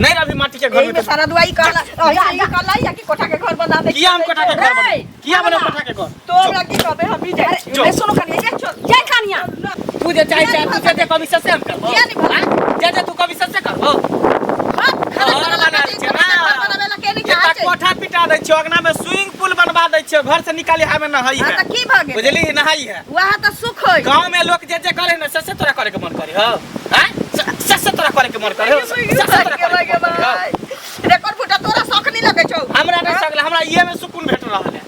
नहीं रही माटी के घर एही में में तो- सारा दुआई कहला ऐसे ही कहला या कि कोठा के घर बना दे किया हम कोठा के घर बने किया बने कोठा के घर तो हमरा की कहबे हम भी जाए जो। अरे सुनो कनिया जा जा कनिया तू जे चाहे चाहे तू जे जे कभी से हम करबो किया नहीं भला? हाँ? जे जे तू कभी से करबो हां खाना घर खाना बना लगा छै ना। घर बनावे ला के नहीं एकटा चाहै छै कोठा पिटा दै छियो अंगना में स्विमिंग पूल बनवा दै छियो घर से निकाली हमें नहाई हां है त की भ गेल बुझली नहाई है वएह त सुख होई गांव में लोग जे जे करे ना से तोरा करे के मन करे हो हैं से से तोरा करे के मन करे हो से से तोरा करे के मन करे हो रेकॉर्ड फुटा तोरा शौक नहीं लगे छौ हमरा नहीं सकला हमरा ये में सुकून भेट रहल है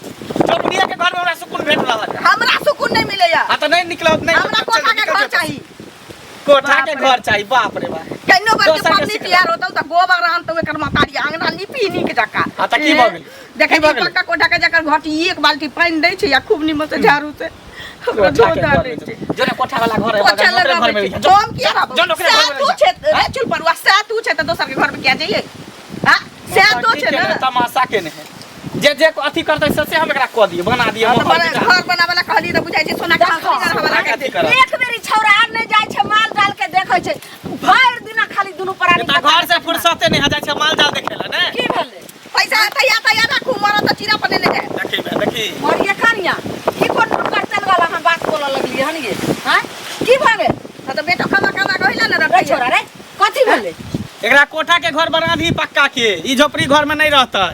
चौपड़िया के घर में हमरा सुकून भेट रहल है हमरा सुकून नहीं मिलेया आ तो नहीं निकलो नहीं हमरा कोठा के घर चाहिए कोठा के घर चाहिए बाप रे बाप केनो बार के दोसर के पबनी सिखला। तैयार होतौ त गोबर आनतौ एकर मतारी अंगना नीपी नीक जका हाँ, त की भऽ गेलै? देखै की भऽ छी गेलै? पक्का कोठा के जकर घर छै, एक बाल्टी पानि दै छै या खूब निमन से झाड़ू से ओकरा कोठा धो के धा घर दै में छै जो ने कोठा वाला घर है पोछा बगल में, ओकरे घर लगाबै में छै रहिहे। जो हम किया रहबौ जो ओकरे घर सएह में तू रहिहे। छै रे चुल परुआ सएह तू छै त दोसर के घर में किया जइयै हां सएह तू छै केने ने तमाशा केने है जे जे अथी करतै से से हम एकरा कऽ दियै बना दियै हाँ, त महल बना- बिटा घर बनावे ला कहली त बुझाइ छै सोना के देखो। हंसुली गढ़ावे ला अथी करत। एक बेरी छौड़ा आर नहि जाइ छै माल जाल के देखै छै भरि दिना खाली दुनू प्राणी एतऽ घर से फुर्सते नहि हो जाइ छै माल जाल देखे ला ने की भेलै पैसा तैयार तैयार राखू मरत त चीरा पर लेने जाए देखी बे देखी और ये कनिया ई कोन नुक्कड़ चल गेल अहाँ बात बोलऽ लगलियै हन ये हाँ की भऽ गेल हाँ त बेटो कमा कमा गहिला ने रे रखै छोरा रे कथी भेलै एकरा कोठा के घर बना दी पक्का के ई झोपड़ी घर में नहीं रहतै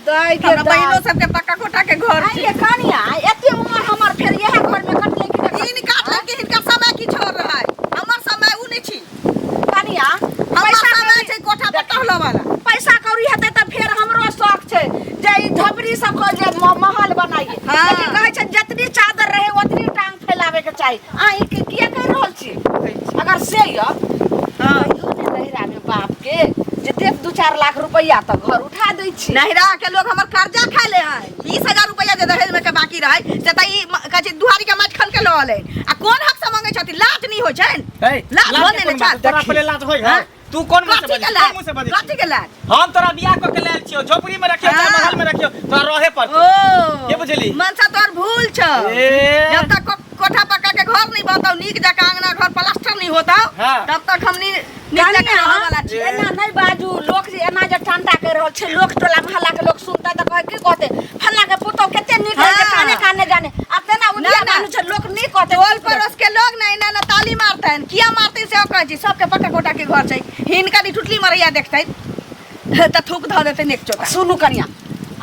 दाइ के हमरा बहिनो सबके पक्का कोठा के घर आइ छै ये कनिया एते उमर हमर फेर इएह घर में कटलै कि नहि इन काटल के हिनकर समय की छोड़ रहा है हमर समय उ नहीं छी कनिया हमर पैसा समय कौड़ी छै कोठा पर टहलऽ वाला पैसा कौड़ी हेतै तऽ फेर हमरो शौक छै जे ई झोपड़ी सब के जे महल बनाइए हाँ। लेकिन कहै छै जतनी चादर रहे ओतनी टांग फैलावे के चाही अहाँ ई किया कहि रहल छी अगर से यऽ हाँ। कहियो ने नैहरा में बाप के जे देख 2-4 लाख रुपया तऽ घर उठा दै छी नहिरा के लोग हमर कर्जा खा ले है 20,000 रुपया जे दहेज में के बाकी रहे से त ई कहै छै दुहारी के माछ खन के लऽ अलै आ कोन हक से मांगै छथिन लाज नहीं होइ छैन ए, लाज लाज हो के ने कोन बात? छाल तोरा पहिले लाज होय है तू कोन मुंह से कथी बजै के कोन लाज मुंह से बजै कथी के लाज हम तोरा बियाह कऽ के लायल छियौ झोपड़ी में रखियौ चाहे हाँ। महल में रखियौ तोरा रहे पड़तौ ओ के बुझली? मनसा तोहर भूल छौ ए जब तक कोठा पक्का के घर नहीं बनतौ नीक जकाँ अंगना घर प्लास्टर नहीं होतौ हाँ। तब तक हमनी नीक जकाँ रहऽ वाला छी एना नहीं बाजू लोक जे एना जे टंटा कर रहल छै लोक टोला मोहल्ला के लोक सुनतै तऽ कहै की कहतै फल्ला के पुतोह कते नीक है जे हाँ। काने काने जाने आब तेना उधिया ना, ना। मानु छै लोक नीक कहतै टोल पड़ोस के लोग ना एना ना ताली मारतैन किया मारतैन से कहै छी सबके पक्का कोठा के घर छै हिनका नी टुटली मरैया देखतैन तऽ थूक धऽ देतैन एक चोटा सुनू कनिया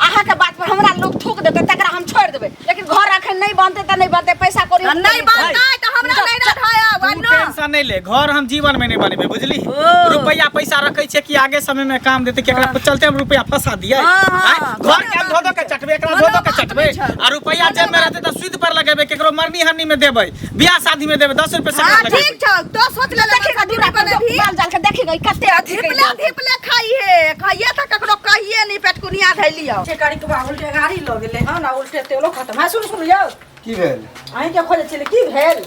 अहाँके बात पर हमरा लोक थूक देतै तकरा हम छोड़ि देबै लेकिन घर अखन नहि बनतै तऽ नहि बनतै पैसा कौड़ी नहीं बनतै तऽ हमरा नहीं रखायब तू ना टेंशन नहीं ले घर हम जीवन में नहीं बनेबे बुझली ओ। रुपया पैसा रखे छे कि आगे समय में काम देते कि एकरा चलते हम रुपया फंसा दिए हाँ, हाँ। आँय? घर के हम धो धो के चटबे एकरा धो धो के कोनो बात चटबे नहीं छै। आ रुपया जेब में रहते त सूद पर लगेबे केकरो मरनी हरनी में देबै बियाह शादी में देबै 10 रुपया हाँ सकरा लगेबै ठीक छौ तो सोच ले देखी ग दूरा पर माल जाल के देखी गई कते अथी धिपले धिपले खाइहे खाइए तऽ ककरो कहिए नहीं पेटकुनिया धैलियौ छै करी के उल्टे गाड़ी लऽ गेलै हन आ उल्टे तेलो खत्म है सुन सुन यौ की भेल अहीं के खोजै छलै की भेल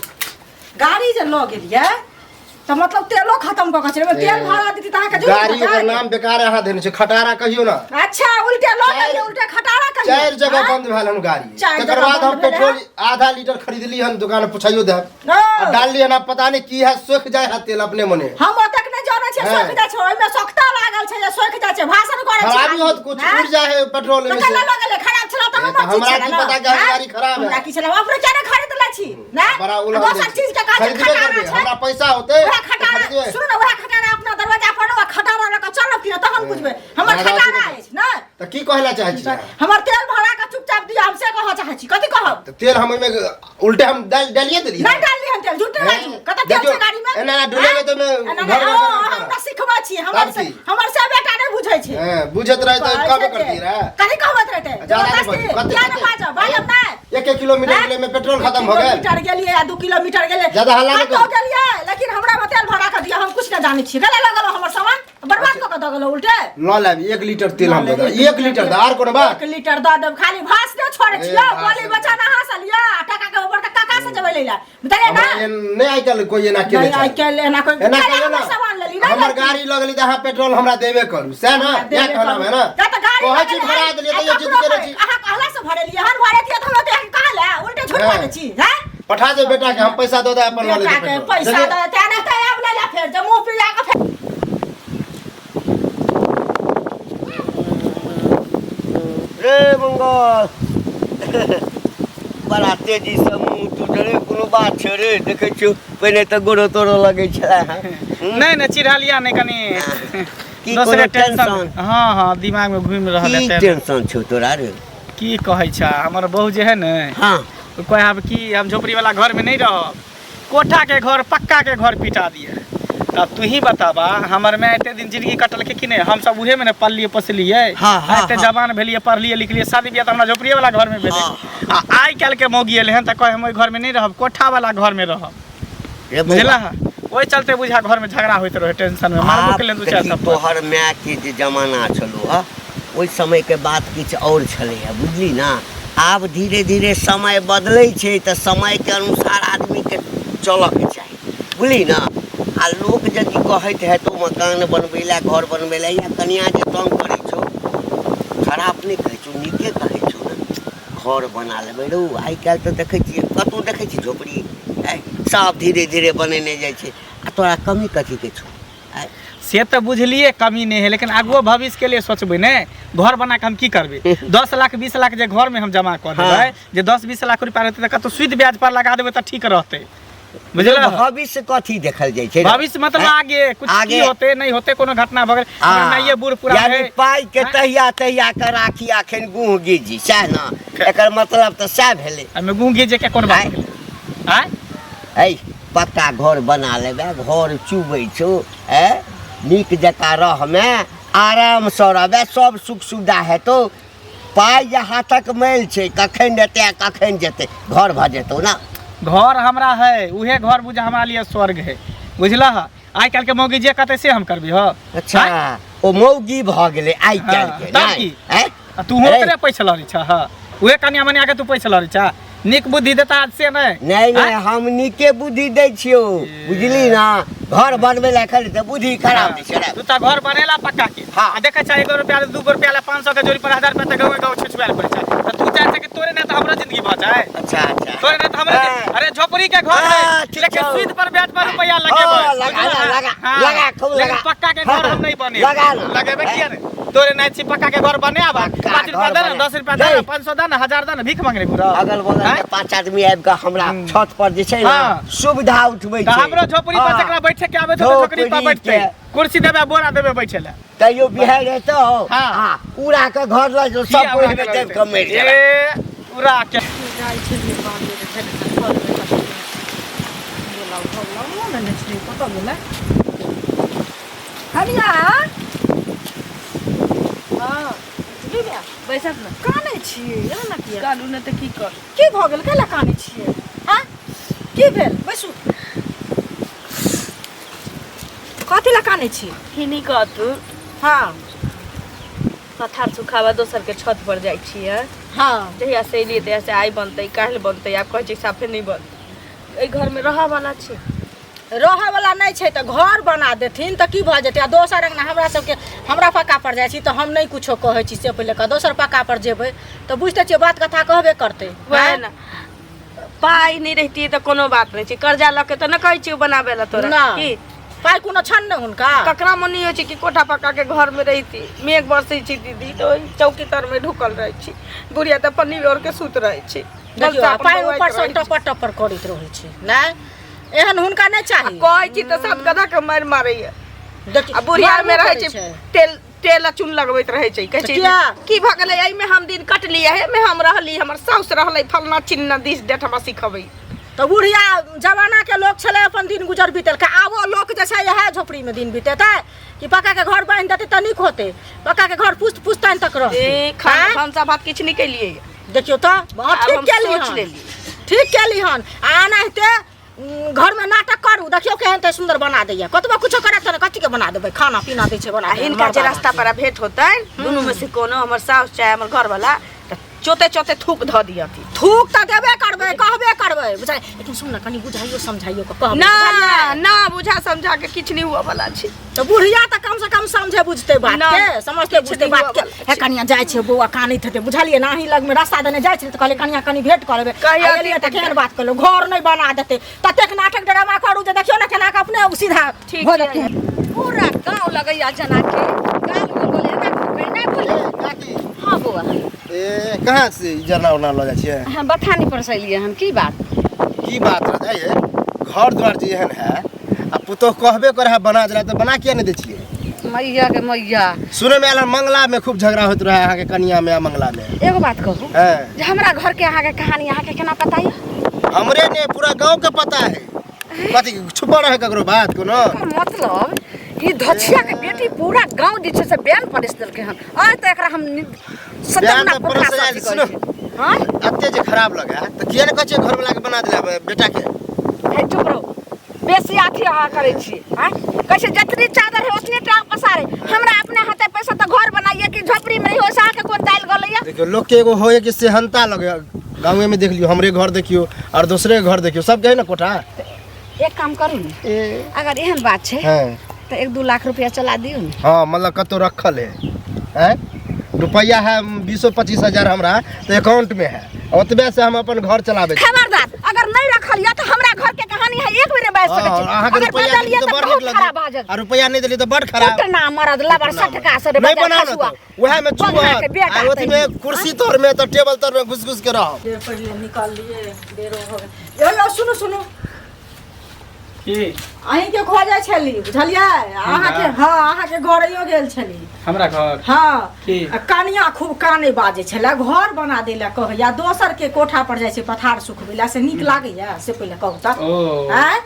गाड़ी जे लऽ गेलियै तऽ मतलब तेलो खत्म कऽ के छलै ओहिमे तेल भरा देती तऽ अहाँके जरूर गाड़ी ओकर भऽ नाम बेकार अहाँ देने छै खटारा कहियो ना जायत। अच्छा उल्टे लऽ गेलियै उल्टे खटारा कहियो चारि जगह आँय? बंद भेल हन गाड़ी चारि तकर जगह बाद हम बंद भेलै पेट्रोल आधा लीटर खरीदली हन दुकान में पुछाइयो देब ओ, आ डालली हन आब पता नहीं की है सोख जाय है तेल अपने मने हम ओतेक नहि जानै छियै हैं। सोखि जाइ छै ओहिमे सोखता लागल छै जे सोखि जाइ छै भाषण करै छै खराबी होत कुछ आँय? उड़ जाए है पेट्रोल तऽ में केना से लऽ गेलै खराब छलै तऽ ए, हमर तऽ हमरा चीज छलै की ने पता कि आँय? गाड़ी खराब है। हमरा की छलै अपने किया नहि खरीद लै छी ने बड़ा उलहन दोसर दै छै। चीज के काज खरीदबे खटारा करबै छै हमरा पैसा होतै वएह तऽ खटारा खरीदबै सुनू ने वएह खटारा अपना दरवाजा पर ओ खटारा लऽ कऽ चलब कि ने तहन बुझबै हमर दादा खटारा की अछि ने तऽ की कहै लए चाहै छी अहाँ? हमर तेल भरा कऽ चुपचाप दिअ हम से कहऽ चाहै छी कथी कहब तऽ तेल हम ओहिमे उल्टे हम डाल डालिए देलियै नहि डालली हम तेल झूठे हैं? बाजू कतऽ तेल देखियौ, छै गाड़ी में एना एना डोलेबै तऽ ओहिमे एना घर नहि, घर ओ, करत। हम तऽ सिखबै छी हमर तब से की? हमर से बेटा नहि बुझै छै हैं, बुझैत रहै तऽ कहै कहबे छै करती जे, रहै कथी कहबैत रहतै ज्यादा नहि जबरदस्ती बाजू, कते- किया नहि कते? बाजब बाजब नहि एक एक किलोमीटर हैं? गेलै में पेट्रोल खत्म भऽ गेल किलोमीटर गेलियै आ 2 किलोमीटर गेलियै ज्यादा हल्ला नहि कतौ करू। गेलियै लेकिन हमरा में तेल भरा कऽ दिअ हम कुछ नहि जानै छियै गले लगल हमर सामान बर्बाद कऽ कऽ दऽ गेलौ उल्टे लऽ लेब 1 लीटर तेल हम दऽ देब 1 लीटर दऽ आर कोनो बात 1 लीटर दऽ देब खाली भास नहि छोड़ै ए, छियै भास बोली बच्चा अहाँ से लिअ आ टका के ऊपर के काका से जेबै लै लए बुझलियै हमरा ना एहन नहि आइ काल्हि कोइ एना केने नहि आइ छै काल्हि एना कोइ एना काल्हि कहियौ हमर ना सामान लेली नहि हमर लेली। गाड़ी लऽ गेली तऽ अहाँ पेट्रोल हमरा देबे करू सएह ने इएह कहना है ना जा तऽ गाड़ी कहै छी लऽ गेलै, भरा देलियै आ तैयो जिद ककरो केने कहै, छी अहाँ कहला से भरेलियै हन भरेतियै तऽ हम ओते कहाँ लए उल्टे झूठ हैं। बाजै छी हैं पठा दे बेटा के हम पैसा दऽ दे अपन लऽ बेटा लेतै के पेट्रोल पैसा देखियौ, दऽ देतै नहि तऽ आब ले ले फेर जे मुँह पिया के फेर रे मंगल बड़ा तेजी से मुँह टूटले कोनो बात छै रे देखै छियौ पहिने तऽ गोरो तोरो लगै छलै हँ नहि नहि चिढ़लिया नहि कनि की दोसरे कोनो टेंशन टेंशन? हाँ हाँ दिमाग में घूमि रहल की है टेंशन छौ तोरा रे की कहै छ हमर बहू जे है ने हाँ ओ कहै आब की हम झोपड़ी वाला घर में नहीं रहब कोठा के घर पक्का के घर पिटा दिए तब तू ही बताबा हमर माय एते दिन जिंदगी कटलकै कि नहि हम सब उहे में ने पललिए पोसलिए हाँ, हाँ, एते हाँ। जवान भेलिए पढ़लिए लिखलिए शादी बियाह तऽ हमरा झोपड़िए वाला घर में भेलै आ आइ काल्हि के मौगी एलै हन तऽ कहै हम ओहि घर में नहि रहब कोठा वाला घर में रहब रे बौआ, बुझला ओहि चलते बुझा घर में झगड़ा होइत रहे टेंशन में मारबो आब केलनि दू चारि देखी थप्पड़ तोहर माय के जे जमाना छलो हँ ओहि समयके बात किछु आओर छलैए बुझली ने आब धीरे धीरे समय बदलै छै तऽ समयके अनुसार आदमीके चलऽके चाही बुझली ने आ लोक यदि कहैत हेतौ मकान बनबै लए घर बनबै लए या कनिआँ जे तंग करै छौ खराब नहि कहै छौ नीके कहै छौ ने घर बना लेबै रौ आइ काल्हि तऽ देखै छियै कतहु देखै छियै झोपड़ी आँय सब धीरे धीरे बनेने जाइ छै आ तोरा कमी कथीके छौ आँय से तऽ बुझलिए कमी नहि है लेकिन आगुओ भविष्य के लिए सोचबै ने घर बना के हम की करबै 10 लाख 20 लाख जे घर में हम जमा कऽ देबै हाँ। जे 10 20 लाख रुपया रहतै तऽ कतौ सुद ब्याज पर लगा देबै तऽ ठीक रहतै बुझल भविष्य कथी देखल जाइ छै भविष्य मतलब आगे कुछ की होते नहीं होते कोनो घटना भऽ गेल हमरा माइये बूढ़ पूरा यानी है पाइ के तहिया तहिया के राखी अखन गुह गिजी सएह ने एकर मतलब तऽ सएह भेलै एहिमे गुह गिजे के कोन बात भेलै आँय ऐ पक्का घर बना लेबै घर चुबै छौ ऐ नीक जकाँ रहमे आरामसँ रहबै सब सुख सुविधा हेतौ पाइ जे हाथक मैल छै कखन एतै आ कखन जेतै घर भऽ जेतौ ने घर हमरा है उहे घर बुझ हमरा लिए स्वर्ग है बुझलह आइ काल्हि के मौगी जे कहतै से हम करबी हो अच्छा ओ मौगी भऽ गेलै आइ काल्हि के तब नहि की? आँय? आ तू ओकरे पैसा लड़ै छह हँ उहे कनिया मनिया के तू पैसा लड़ै छह नीक बुद्धि देता आज से नहि नहि नहि हम नीके बुद्धि दै छियौ बुझली ना घर बनबै लए खाली तऽ बुद्धि खराब दै छै रे। तू तऽ घर बनेला पक्का के हाँ। आ देखै छ एगो रुपया दूगो रुपया ला 500 के जोड़ी पर 1000 रुपया तऽ गाँव गाँव छिछुआल पड़ै छै तऽ तू चाहे छै कि तोरे नहि तऽ हमरो जिंदगी भऽ जाए अच्छा अच्छा तोरे नहि तऽ हमरो हाँ। अरे झोपड़ी के घर है हाँ, ठीक लेकिन छौ। सूद पर ब्याज पर रुपया लगेबै हाँ, लगा, बुझलह? लगा, हाँ। लगा, खूब लेकिन लगा। पक्का के घर हम नहीं बने लगा ना। लगेबै किया ने तोरे नहि छी पक्का के घर बने आब पक्का 5 रुपया घर दे ना बने। 10 रुपया दे ना नहीं। 500 दे ना 1000 दे ना भीख मांगने घुरा अगल बगल के पांच आदमी आबि कऽ हमरा छत पर जे छै ने हाँ। सुविधा उठबै तऽ छै हमरो झोपड़ी पर हाँ। जकरा बैठे के आबै छै तऽ झोपड़ी पर झोपड़ी बैठतै के। कुर्सी देबै बोरा देबै बैठे लए तैयो बिहार हेतौ हाँ। हाँ उड़ा के घर लऽ जो सब किया ओहिमे उड़ा के दबि कऽ मरि जेबै ए उड़ा के जाइ छलियै बाहर कतऽ गेलै कनिया हँ बैसब ने कानै छियै एना ने किया कानू ने तऽ की कर की भऽ गेल कैला कानै छियै आँय की भेल बैसू कथी लए कानै छी हिनी कहतू हँ पथार सुखाबऽ दोसरके छत पर जाइ छियै हँ जहिया से एलियै तहिया से आइ बनतै काल्हि बनतै आब कहै छै साफे नहि बनतै एहि घरमे रहऽवला छै रहऽवला नहि छै तऽ घर बना देथिन तऽ की भऽ जेतै आ दोसर अङ्गना हमरा सबके हमरा पक्का पर जाइ छी तऽ हम नहि कुछो कहै छी से पहिले कह दोसर पक्का पर जेबै तऽ बुझिते छियै बात कथा कहबे करतै वएह ने पाइ नहि रहितियै तऽ कोनो बात नहि छै कर्जा लऽ के तऽ नहि कहै छियौ बनाबै लए तोरा ना। की पाइ कोनो छनि ने हुनका ककरा मन नहि होइ छै कि कोठा पक्का के घर में रहिती मेघ बरसै छै दीदी तऽ ओहि चौकी तर में ढुकल रहै छी बुढ़िया तऽ पन्नी ओढ़ के सुत रहै छै देखियौ बलसा आ अपन पाइ बौआइत ऊपरसँ रहै छै। टपर टपर करैत रहै छै नहि एहन हुनका नहि चाही कहै छी तऽ सात गधा के मारि मारैया देखियौ आ बुढ़िया में मारबो रहै करै छै तेल तेल आ चून लगबैत रहै छै कहै तऽ छै किया? की भऽ गेलै एहिमे हम दिन कटली एहिमे हम रहली हमर साउस रहलै फलना चिन्ना दिस डेट हमरा सिखबै तऽ बुढ़िया जमाना के लोक छलै अपन दिन गुजर बीतेलकै आबो लोक जे छै इएह झोपड़ीमे दिन बीतेतै कि पक्का के घर बान्हि देतै तऽ नीक होतै पक्का के घर पुस्त पुस्तैन तक रहतै ए खान आँय? भनसा भात किछु नहि केलियै देखियौ तऽ हँ, आब ठीक हम केली सोच हन लेलियै। ठीक केली हन आ एनाहिते घरमे नाटक करू देखियौ केहन तऽ सुन्दर बना दैया कतबो कुछो करत तऽ कथी के बना देबै खाना पीना दै छै बना आ हिनका जे रास्ता पर भेंट होतनि दुनू में से कोनो हमर साउस चाहे हमर घरवाला तऽ चोते चोते थूक धऽ दियथी थूक तऽ देबे करबै कहबे करबै बुझाइ लेकिन सुन ने कनि बुझाइयो समझाइयो के कहबै ना बुझलियै? ना बुझा समझा के किछु नहि हुअ वाला छै तऽ बुढ़िया तऽ कम से कम समझे बुझते बात ना, के समझते किछु बुझते नहि बात के हुअ वाला हे कनिया जाइ छै बौआ कानैत हेतै बुझलियै ना अहीं लगमे रास्ता देने जाइ छै तऽ कहलियै कनिया कनि भेंट कऽ लेबै कहिया आ एलियै दिन तऽ केहन बात कहलहुँ घर नहि बना देतै ततेक नाटक ड्रामा करू जे देखियौ ने केना कऽ अपने सीधा ठीक भऽ छै। जेतै पूरा गाँव लगैया जेना कि गाल मंगल एना कऽ नहि बोले काकी हाँ बौआ ए कहाँ से जरना उरना लऽ जाइ छियै? हम बथानी पर से एलियै हन। की बात? की बात रहतै ये, घर द्वार जे एहन है आ पुतोह कहबे करे है बना देला, तऽ बना किया नहि दै छियै? मैया के मैया, सुनै में आयल हन मंगला में खूब झगड़ा होइत रहे अहाँके कनिया में आ मंगला में। एगो बात कहू हैं जे हमरा घर के अहाँके कहानी अहाँके केना पता यऽ? हमरे ने पूरा गांव के पता है। कथी छुपल रहे ककरो बात कोनो? एकर मतलब ई धछिया के बेटी पूरा गांव जे छै से बैन परस देलकै हन। आइ तऽ एकरा हम बैन सतना तऽ पोखरा परस साथी सुनो। कहै छी। हँ एते जे खराब लगे है तऽ किया ने कहै छियै घरवला के बना देला बेटा के? हे चुप रहू, बेसी अथी अहाँ करै छी। आँय कहै छै जतनी चादर है ओतने टांग पसारे। हमरा अपने हाथे पैसा तऽ घर बनाइए कि झोपड़ी में रही, ओइसे अहाँके कोन दालि गलैया? देखियौ लोक के एगो होय कि सेहनता लगे, गाँवे में देख लियौ, हमरे घर देखियौ और दोसरे के घर देखियौ, सबके है ना कोठा। एक काम करू ने, अगर एहन बात छै तऽ 1-2 लाख रुपया चला दियौ ने। हाँ मतलब कतौ रखल है, हैं रुपया है 20-25 हजार हमरा तो अकाउंट में है, ओतबे से हम अपन घर चलाबै छी। खबरदार, अगर नहीं रखल या तो हमरा घर के कहानी है एक बेर बाजि सकै छी। हाँ, अहाँके अगर रुपया बदलिए देली तऽ तऽ बड़ बहुत नीक खराब भऽ लगै, जायत। आ रुपया नहि देली तऽ बड़ खराब। कुटना मरद लबर सटका से रे नहीं बजार बनाओ ना खसुआ। तो वएह में बघा चुहत के बेटा आ ओथी में तैनी। कुर्सी तर में तऽ टेबल तर में घुस घुस के रहब। देर पहिले निकल लिए, देरो हो गेल। यौ यौ सुनू सुनू, की अहीं के खोजै छली बुझलियै अहाँके? हाँ अहाँके घरैयो गेल छली। हमरा घर? हाँ। की? आ कनिया खूब काने बाजै छलै, घर बना दै लए कहैया, दोसर के कोठा पर जाइ छै पथार सुखबै लए, से नीक लागैया से पहिले कहू तऽ? ओ आँय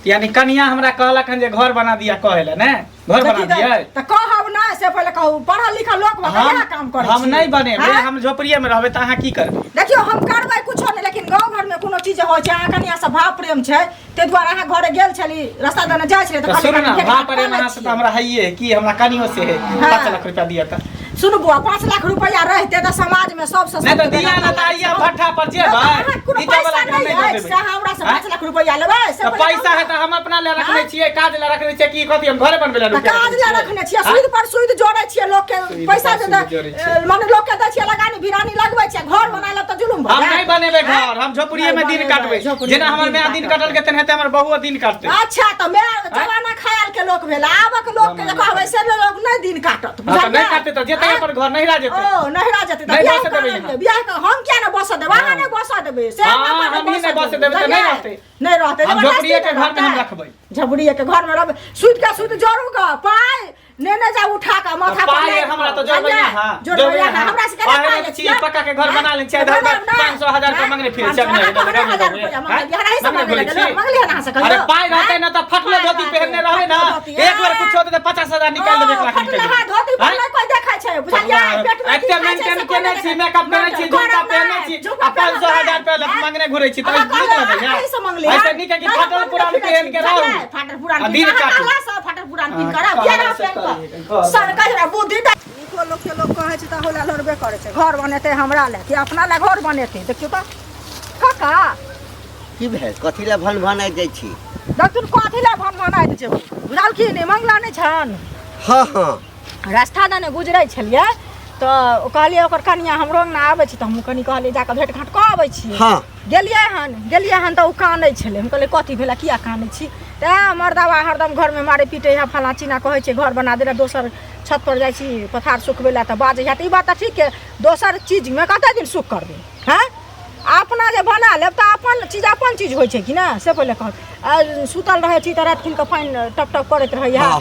यानी कनिया हमरा कहलक हन जे घर बना दिया कहे ला ने, घर तऽ बना की दिया? तऽ कहब ना, से पहिले कहू, पढ़ल लिखल लोक भऽ कऽ इएह काम करै हम छी? नहीं बनेबै। आँय? हम झोपड़िए में रहबै तऽ अहाँ की करबै? देखियौ हम करबै कुछो नहि, लेकिन गाँव घरमे कोनो चीज होइ छै, अहाँ कनिया से भाव प्रेम छै, ताहि दुआरे अहाँ घरे गेल छली, रास्ता दने जाइ छली तऽ तऽ सुनू कहलियै ना, कनि भेंट भाव घाट कऽ प्रेम लै अहाँ से छियै। तऽ हमरा हइए है कि हमरा कनियो से है। हाँ। 5 लाख रुपया दिया तऽ सुनू बुआ, 5 लाख रुपया रहते तऽ समाजमे सबसँ नहि तऽ दिया ना तऽ आइया भट्ठा पर जेबै, अहाँके कोनो ईटा वाला पैसा के हम नहि नहि दऽ अछि देबै। से हमरा से आँय? 5 लाख रुपया लेबै से तऽ पहिले पैसा कहू है ने। तऽ हम अपना ले रखने आँय? छियै, काज ले रखने छियै कि कथी हम घरे बनबै लए तऽ रुपया काज रखने लए छियै? रखने छियै, आँय? सूद पर सूद जोड़ै छियै, लोकके सूद पैसा पर जे सूद जोड़ै छियै। माने लोकके दै छियै लगानी भिरानी लगबै छियै, घर बना लेब तऽ जुलुम भऽ हम जायत। नहीं बनेबै आँय? घर, हम झोपड़िए में नहि दिन बनेबै, काटबै, झोपड़िए जेना में हमर दिन माय दिन काटबै। कटलकै तेनाहिते हमर बहुओ दिन काटतै। अच्छा तऽ माय जमाना ख्याल के लोक भेल, आबक लोक के जे कहबै से लोक नहि दिन काटत। हाँ तऽ नहि बुझलियै? काटतै तऽ जेतै आँय? अपन घर, नहिरा जेतै। ओ नहिरा जेतै तऽ नहि बियाह बसऽ देबै कऽ यहाँ। लेबै, बियाह कऽ हम किया नहि बसऽ देबै? अहाँ नहि बसऽ देबै से हाँ, हम अपन हमही नहि बसऽ देबै तऽ नहि बुझलियै? रहतै। नहि रहतै, हम जबरदस्ती झोपड़िए के नहि घर में हम रहतै। रखबै। झोपड़िए के घर में रहबै, सूद के सूद जोड़ू कऽ पाइ नेने जाउ उठा कऽ माथा पर पाइ लादि हमरा कऽ, तऽ जोड़बै बुझलियै? अहाँ, जोड़बै जोड़बै अहाँ, अहाँ। हमरा से केना पाइ पाइ नहि लै छी, छियै? पक्का के घर बना लै छियै, तऽ इधर बनाउ ने। 500 हजार रुपया मंगने फिरै छियै, 500 अपने अहाँ हजार रुपया मंगलियै, हमरा एहि से मंगने मंगने घुरै गेलहुँ, छी। मंगलियै अहाँ से कहियौ? अरे पाइ रहतै आँय? ना तऽ फटलो पाइ धोती रहतै, पहिरने रहबै ना, फटलो धोती, एक बेर आँय? कुछो देतै 50,000 निकालि देबै, 1 लाख निकालि फटलहा देबै। धोती पर आँय? नहि कोइ देखै छै, बुझलियै? पेट में की एते खाइ छै मेंटेन से कोइ केने नहि छी, देखै। मेकअप केने छी, करब झुमका पहिरने नहि, छी, झुमका आ 500 हजार रुपया आँय? मंगने घुरै छी तऽ अहाँ नीक कहलियै, लगैया। अहाँ एहि से मंगलियै? ऐसे नीक है कि नहि, फाटल हम पुरान मंगने पहिन के फिरै छी, रहू। बुझलियै? फाटल पुरान आ पिन्ह दिन अहाँ काटू। कहला से फाटल पुरान पिन्ह हाँ, करब, किया कहला रहब से पेन्ह कऽ? करी, घर सर कहै छै, बुद्धि तऽ नीको लोकके लोक कहै छै तऽ होला लड़बे करै छै। घर बनेतै हमरा लए कि अपना लए घर बनेतै? देखियौ तऽ काका। की भेल? कथी लए भन भनाइ जाइ छी? देखथुन कथी लए भन भनाइत जेबो, बुझल की नहि मंगला नहि छन? हँ हँ। रास्ता दने गुजरै छलियै तऽ कहलियै ओकर कनिया हमरो अङ्गना आबै छै, तऽ हमहूँ कनि कहलियै जाकऽ भेँट घाँट कऽ अबै छियै। हँ। गेलियै हन तऽ ओ कानै छलै। हम कहलियै कथी भेलै, किया कानै छी? तऽ मर्दाबा हरदम घरमे मारै पीटै है, फलाँ चिन्ना कहै छै घर बना देला, दोसर छत पर जाइ छी पथार सुखबै लए तऽ बाजै है। तऽ ई बात तऽ ठीक है, दोसर चीजमे कते दिन सुख करबै? हँ अपना जे बना लेब तऽ अपन चीज अपन चीज होइ छै कि ने, से पहिले कहत। आ सुतल रहै छी तऽ राति खुन कऽ पानि टप टप करैत रहैया। हँ।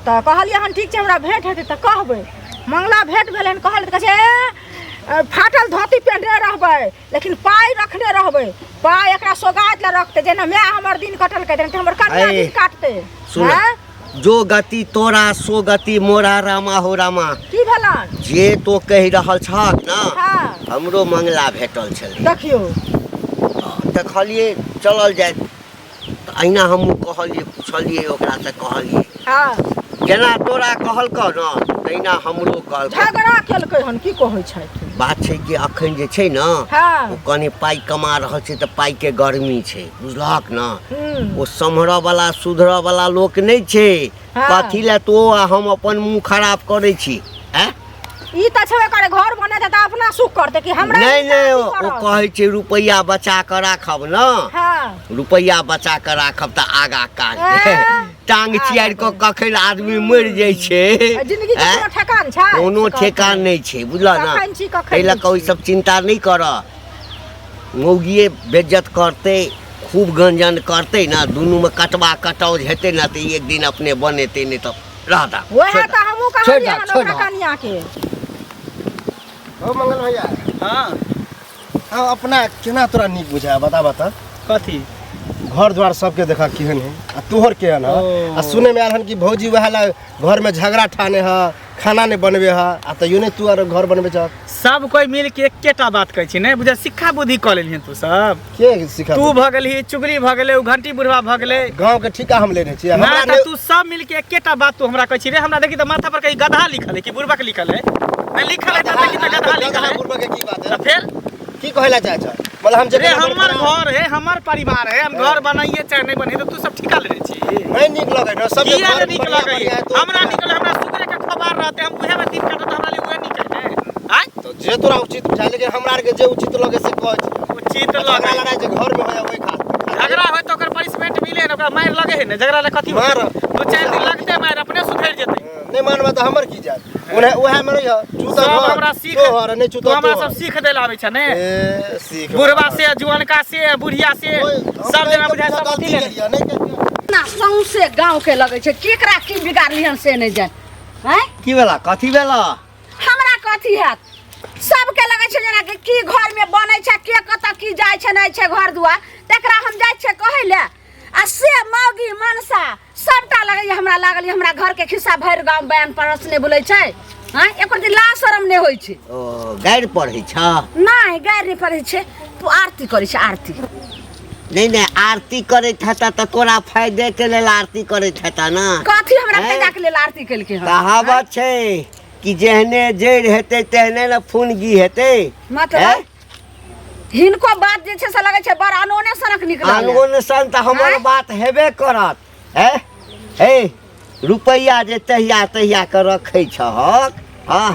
तऽ कहलियै हन ठीक छै, हमरा भेंट हेतै तऽ कहबै। मंगला भेंट भेलै हन, कहल तऽ कहै छै ए, फाटल धोती पहिरने रहबै लेकिन पाइ रखने रहबै, पाइ एकरा सोगाइत लए रखतै, जेना माय हमर दिन कटलकै तेनाहिते हमर कनिया ऐ, दिन काटतै। सुन। हँ? जो गति तोरा सो गति मोरा, रामा हो रामा। की भेलन? जे तो कहि रहल छहक ने, हँ। हमरो मंगला भेटल छलै। देखियौ। देखलियै चलल जाय तऽ अहिना हमहूँ कहलियै, पुछलियै ओकरासँ, कहलियै हँ जेना तोरा कहलकऽ ने तहिना हमरो कहलकै। झगड़ा केलकै हन की कहै छथि? बात छै कि अखन जे छै ने हँ ओ कनि पाइ कमा रहल छै तऽ पाइके गर्मी छै, बुझलहक ने? हूँ। ओ सम्हरऽ वाला सुधरऽ वाला लोक नहि छै। हँ। कथी लए तो आ हम अपन मुँह खराब करै छी? आँय? ई तऽ छेबे करे, घर बनेतै तऽ अपना सुख करतै कि हमरा नहि नीचा नहि अथी ओ करत? कहै छै रुपैआ बचा कऽ राखब ने, हँ रुपैआ बचा कऽ राखब तऽ आगा काज ऐं? टांग चियारि कऽ कखन आदमी मरि जाइ छै आ जिंदगी के आँय? कोनो ठेकान छै कोनो से कहू। ठेकान नहि छै बुझलह ने कखन छी, कखन ताहि लऽ नहि कऽ ओहि छी। सब चिन्ता नहि कर मौगिए बेज्जत करतै खूब गंजन करतै ने दुनूमे कटबा कटाउज हेतै ने तऽ एक दिन अपने बनेतै नहि तऽ रह दा वएह छोड़ि तऽ दा। हमहूँ छोड़ि कहलियै दा, हन छोड़ि ओकरा दा। कनिया के हो मंगल भैया हाँ हाँ अपना केना तोरा नीक बुझाय बता बता कथी घर द्वार सबके देखा केहन है आ तोहर केहन है ओ। आ सुने में आयल हन कि भौजी वएह ला घर में झगड़ा ठाने है खाना नहीं बनबे है आ तैयो नहीं तू आर घर बनबे छ सब कोई मिल के एकेटा बात कहै छी नहि बुझा सिक्खा बुद्धि कऽ लेलही तू सब के सिखा तू भऽ गेलही चुगली भऽ गेलै ओ घंटी बुढ़वा भऽ गेलै गांव के ठीका हम लेने छियै ना हमरा तऽ तू सब मिल के एकेटा बात तू हमरा कहै छी रे हमरा देखी तऽ माथा पर कहीं गधा लिखल है कि बुढ़वा के लिखल है नहि लिखल है तऽ देखी तऽ गधा लिखल है बुढ़वा के की बात है तऽ फेर की कहै ला चाहै छ मतलब हम जे रे हमर घर है हमर परिवार है हम घर बनाइए चाहे नहीं बनाइए तो तू सब ठिका लेने छी नहीं नीक लगै न सब किया ने नीक लगै हमरा नीक लगै हमरा सुगरे के खबर रहते हम उहे में दिन काटत हमरा लिए उहे नीक है आय तो जे तोरा उचित बुझाय लेकिन हमरा आर के जे उचित लगे से कहै छी उचित झगड़ा लगै लड़ाई जे घर में होय ओहि खातिर झगड़ा होय तो ओकर पनिशमेंट मिले ने ओकरा मारि लगे है ने झगड़ा ले कथी मार। दू चारि दिन लगते मारि अपने सुधरि जेतै नहीं मानबा तऽ हमर की जात उन्हें उहे में रहिह चूता सब घर हमरा सीख तोहर नहीं तू चूता हमरा तोहर सब सीख देला आबै छ ने ए सीख बुढ़वा से जुअनका से बुढ़िया से ओए, हम सब नहीं जना बुझाय कहियो सब गलती अथी लेने केलियै, नहीं केलियै। ना सौंसे गाँव के लगै छै केकरा की बिगाड़लिहन से नहि जान आँय की भेला कथी भेला हमरा कथी हैत सबके लगै छै जेना कि की घरमे बनै छै के कतऽ की जाइ छै नहि छै घर दुआर तकरा हम जाइ छियै कहै लए आ से मौगी मनसा सबटा लगैया हमरा लागल ये हमरा घरके खिस्सा भरि गाँव बयान परस नहि बोलै छै आँय एको दिन लाज शरम नहि होइ छै ओ गारि पढ़ै छ नहि गारि नहि पढ़ै छै तू आरती करै छै आरती नहि नहि आरती करैत हेता तऽ तोरा फायदेके लेल आरती करैत हेता ने कथी हमरा हैं? फायदाके लेल आरती केलकै हन कहावत छै कि जेहने जड़ि हेतै तेहने ने फुनगी हेतै मतलब हैं? हिनको बात जे छै से लगै छै बड़ अनोने सनक निकलल अनोन सन तऽ हमर आँय? बात हेबे करत हैं हे रुपैआ जे तहिया तहिया के रखै छहक हँ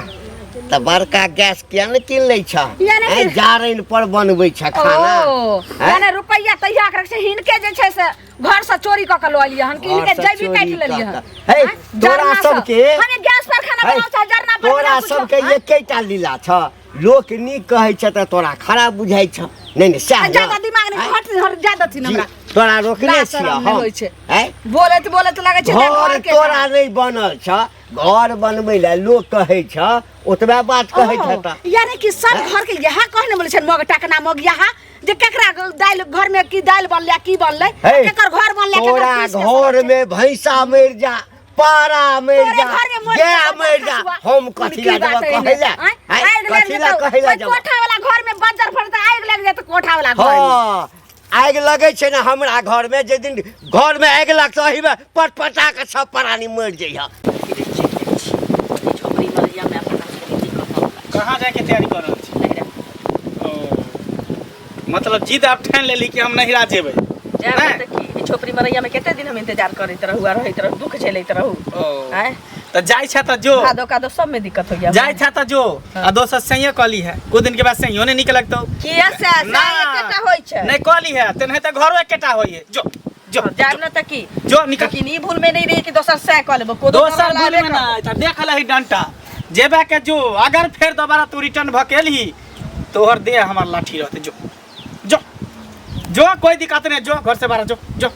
तऽ बड़का गैस किया ने कीन लै छह यानी कि- हैं, जारनि पर बनबै छह खाना ओ हैं? यानी रुपैआ तहिया के रखै छै हिनके जे छै से घर से चोरी कऽ के लऽ एलियै हन कि हिनके घरसँ जैवी चोरी काटि लेलियै कऽ हन कऽ। हे, आँय? तोरा जरना सँ। सबके- हमे गैस पर खाना है, बनाउ चाहे जरना पर तोरा बनाउ कुछो, सबके आँय? एकेटा लीला छ लोक नीक कहै छ तऽ तोरा खराब बुझाइ छ नहि नहि सएह ने? ज्यादा दिमाग नहि आँय? हट हट जा दथिन हमरा जी, तोरा रोकने लाज छियह शरम नहि हम होइ छै। आँय? बोलैत बोलैत लगै छै जे घर घरके तोरा नहि बनल छ घर बनबै लए लोक कहै छ ओतबे बात कहैत ओ, हेतह यानी कि सब घर के यह कहने बोले छै मग टकना मग यहाँ जे केकरा दालि घर में की दालि बनलै की बनलै हे, केकर घर बनलै केकर तोरा पीस के घर सब छै। में भैंसा मरि जा पारा मरि तोरे जा घर में मरि गाय जा, मरि जा खसुआ। हम कथी की ला बात जेबऽ है कहै ला आँय? आँय, आगि लागि कथी ला जेतौ। कहै ला ओहि जेबऽ कोठा वाला घर में बज्जर फड़तै आगि लागि जेतै कोठा वाला घर में हँ आगि लगै छै ने हमरा घरमे जाहि दिन घरमे आगि लगतौ एहिमे पटपटा कऽ सब प्राणी मरि जइहऽ झोपड़ी मरैया में अपना सबके दिक्कत भऽ गेल। कहाँ जाके तैयारी कर रहल छी ओ मतलब जिद आब ठानि लेली कि हम नहिरा जेबै जायब नहि? तऽ की ई झोपड़ी मरैया में कते दिन हम इंतजार करैत रहू आ रहैत रहू दुख झेलैत रहू ओ आँय तऽ जाइ छै तऽ जो भादो कादो सब में दिक्कत होइया जाइ छै तऽ जो आ दोसर सहिए कहली है कुछ दिन के बाद सहियो नहीं निक लगतौ किया से ना। एकेटा होइ छै नहीं कहली है तेनाहिते घरो एकेटा होइए जो जो जायब न तऽ की जो निकल लेकिन ई भूल में नहीं रही कि दोसर सै कऽ लेबो कोदो दोसर भूल में ना तऽ देख लही डंटा जेबे के जो अगर फेर दोबारा तू रिटर्न भऽ के एलही तोहर देह हमार लाठी रहते जो जो जो कोई दिक्कत नहीं जो घर से बाहर जो जो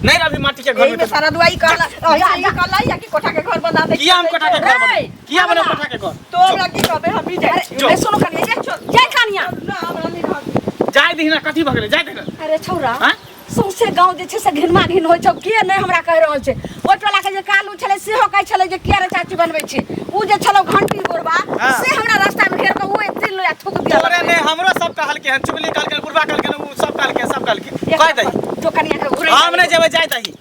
नहीं रवि माटी के घर एही में में तो सारा दुआई कहला ऐसे ही कहला या कि कोठा के घर बना दे किया हम कोठा के घर बना रे, किया बना कोठा के घर तो हमरा की कहबे हम भी जाइ जो। ए, सुनो कनिया जे जय कनिया ना हमरा नहीं घर जाय दही ना कथी भऽ गेलै जाय दही ना अरे छौरा आँय? सौंसे गाँव जे छै से घिनमा घिन होइ छौ के नहि हमरा कहि रहल छै ओहि टोला के जे कालू छलै सेहो कहै छलै जे किया रे चाची बनबै छी उ जे छलौ घंटी गोरबा हाँ। से हमरा रास्ता में घेर के उ एक दिन लोया थूक दिया तोरे ने हमरो सब कहलके हन चुगली कहलके बुढ़बा कहलके उ सब कहलके सब कहलके कह दही जो कनिया के घुरै हम नहि जेबै जाय दही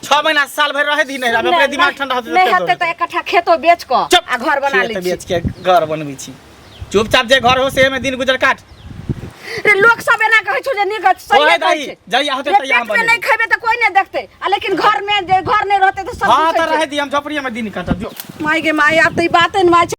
6 महीना साल भरि रहे दी नहीं अपने दिमाग ठंडा होतै नहि हेतै तऽ एक कट्ठा खेतो बेच कऽ आ घर बना लै खेत छी बेच के घर बनबै छी चुपचाप जे घर हो से में दिन गुजर काट रे लोक सब एना कहै छौ जे नीक सही ओहे कहै दही छै जहिया होतै रे तहिया हम पेट में बनेबै नहीं खेबे तऽ कोई नहीं देखते आ लेकिन घर में जे घर नहीं रहते तऽ सब हाँ दुसै तऽ छै। रहे दी हम झोपड़िया में दिन काटब जो माय गे माय आब तऽ ई बाते ने माय छै।